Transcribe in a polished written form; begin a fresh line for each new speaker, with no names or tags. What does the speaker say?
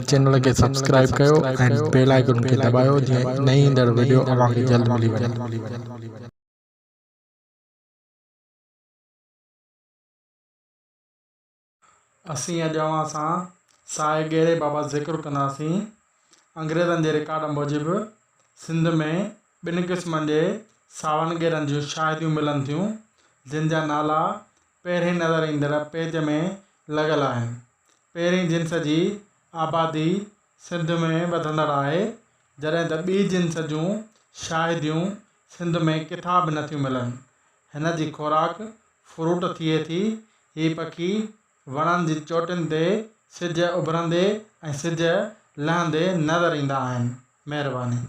Channel کي subscribe ڪيو ۽ bell icon کي دٻايو جيئن نئين ايندڙ وڊيو اوهان کي جلد ملي وڃي.
اسين اڄ اوهان سان سائي ڳيري بابت ذڪر ڪنداسين. انگريزن جي رڪارڊ موجب سنڌ ۾ ٻن قسمن جي ساون ڳيرن جون شاهديون ملن ٿيون، جن جا نالا پهرين نظر ايندڙ پيج ۾ لڳل آهن. پهرين جنس جي آبادي سنڌ ۾ وڌندڙ آهي، جڏهن ته ٻي جنس جون شاهديون سنڌ ۾ ڪٿان به نٿيون ملن. هن جي خوراڪ فروٽ ٿئي ٿي. هي پکي وڻن جي چوٽين تي سج اڀرندي ۽ سج لهندي نظر ايندا آهن. مهرباني.